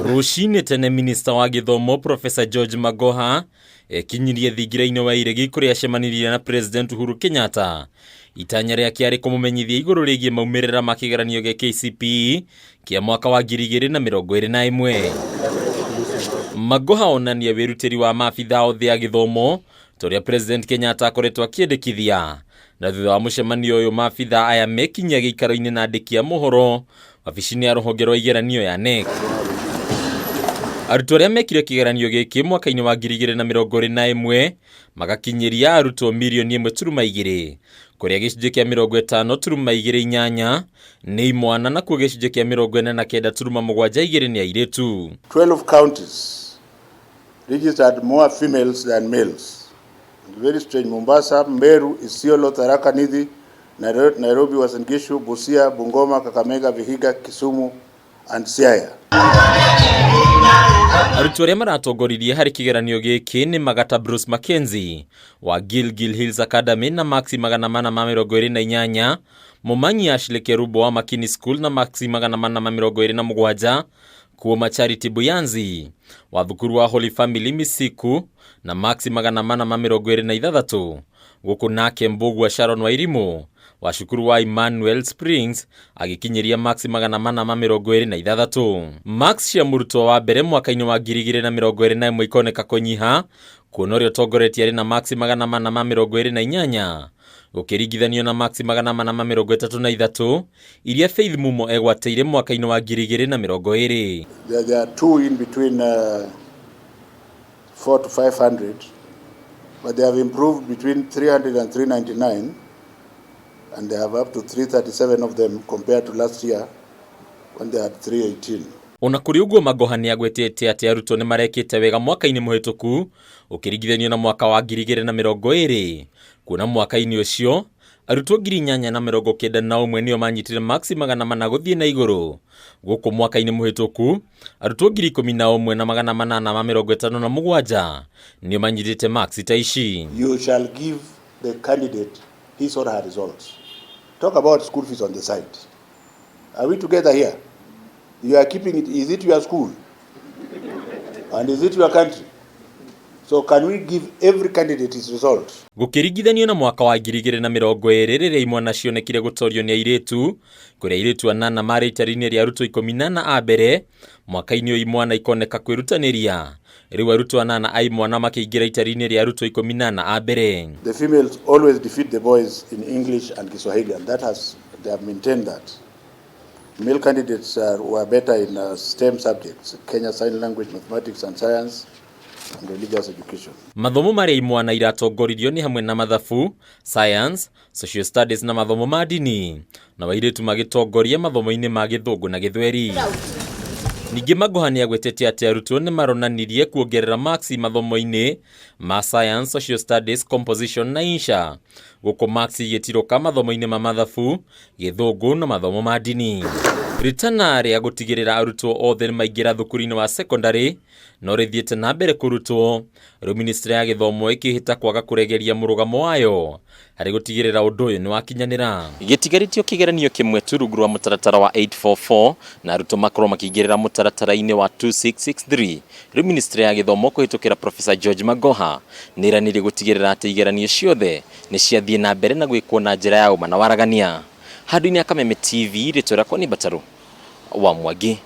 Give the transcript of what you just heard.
Rũcinĩ tene minista wa gĩthomo Professor George Magoha ekinyirie thingira-inĩ wa iregi kũrĩa acemanirie na President Uhuru Kenyatta. Itanya rĩake arĩ kũmũmenyithia igũrũ rĩgiĩ maumĩrĩra ma kĩgeranio gĩa KCPE kĩa mwaka wa 2021. Magoha onania wĩrutĩri wa maabitha othe a gĩthomo ta ũrĩa President Kenyatta akoretwo akĩendekithia. Na thutha wa mũcemanio ũyũ maabitha aya mekinyia gĩikaro-inĩ na andĩki a mohoro wabici-inĩ ya rũhonge rwa igeranio ya KNEC. Arutwo arĩa mekire kĩgeranio gĩkĩ mwaka-inĩ wa 2021 magakinyĩria arutwo mirioni ĩmwe turuma igĩrĩ kũrĩa gĩcunjĩ kĩa 50.28 nĩ imwana nakuo gĩcunjĩ kĩa 49.72 nĩ airĩtu. 12 counties registered more females than males. Very strange. Mombasa, Meru, Isiolo, Tharaka Nithi, Nairobi, Uasin Gishu, Busia, Bungoma, Kakamega, Vihiga, Kisumu and Siaya. Arutwo arĩa maratongoririe harĩ kĩgeranio gĩkĩ nĩ Magata Bruce Mackenzie wa Gilgil Hills Academy na Maxi 428, Momanyi Ashley Kerubo wa Makini School na Maxi 427, Kuoma Charity Buyanzi wa thukuru wa Holy Family Misiku na Maxi 426, gũkũ nake Mbũgua Sharon Wairimu wa cukuru wa Emmanuel Springs agĩkinyĩria Maxi 426. Max cia mũrutwo wa mbere mwaka-inĩ wa 2021 ikoneka kũnyiha kuona ũrĩa ũtongoretie arĩ na Maxi 428 gũkĩringithanio na Maxi 433 iria Faith Mumo egwatĩire mwaka-inĩ wa 2020. There are two in between 4 to 500, but they have improved between 300 and 399, and they have up to 337 of them compared to last year when they had 318. Ona kũrĩ ũguo Magoha nĩ agwetete atĩ arutwo nĩ marekĩte wega mwaka-inĩ mũhĩtũku ũkĩringithanio na mwaka wa 2020 kuona mwaka-inĩ ũcio arutwo 8,091 nĩo manyitire Maxi 400 gũthiĩ na igũrũ gũkũ mwaka-inĩ mũhĩtũku arutwo 11,857 nĩo manyitĩte Maxi ta ici. You shall give the candidate his or her results. Talk about school fees on the side. Are we together here? You are keeping it. Is it your school? And is it your country? So can we give every candidate his results? Gũkĩringithanio na mwaka wa 2020 rĩrĩa imwana cionekire gũtorio nĩ airĩtu kũrĩa airĩtu anana marĩ itari-inĩ rĩa arutwo 14 a mbere mwaka-inĩ ũyũ imwana ikoneka kwĩrutanĩria rĩu arutwo anana a imwana makĩingĩra itari-inĩ rĩa arutwo 14 a mbere. The females always defeat the boys in English and Kiswahili, and they have maintained that. Male candidates were better in STEM subjects, Kenya Sign Language, Mathematics and Science, and Religious Education. Mathomo marĩa imwana iratongoririo nĩ hamwe na mathabu, science, social studies na mathomo ma ndini na airĩtu magĩtongoria mathomo-inĩ ma gĩthũngũ na gĩthweri. Ningĩ Magoha nĩ agwetete atĩ arutwo nĩ maronanirie kuongerera marks mathomo-inĩ ma science, social studies, composition na insha gũkũ marks igĩtirũka mathomo-inĩ ma mathabu, gĩthũngũ na mathomo ma ndini. Ritana rĩa gũtigĩrĩra arutwo othe nĩ maingĩra thukuru-inĩ wa secondary no rĩthiĩte na mbere kũrutwo rĩu ministry ya gĩthomo ĩkĩhĩta kwaga kũregeria mũrũgamo wayo harĩ gũtigĩrĩra ũndũ ũyũ nĩ wakinyanĩra. Gĩtigarĩtio kĩgeranio kĩmwe tu rungu rwa mũtaratara wa 844 na arutwo makorwo makĩingĩrĩra mũtaratara-inĩ wa 2663. Rĩu ministry ya gĩthomo kũhĩtũkĩra Professor George Magoha nĩ ĩranĩire gũtigĩrĩra atĩ igeranio ciothe nĩ ciathiĩ na mbere na gwĩkwo na njĩra ya ũma na waragania. Handũ-inĩ ya Kameme TV, rĩtwa rĩakwa nĩ Mbatarũ wa Mwangi.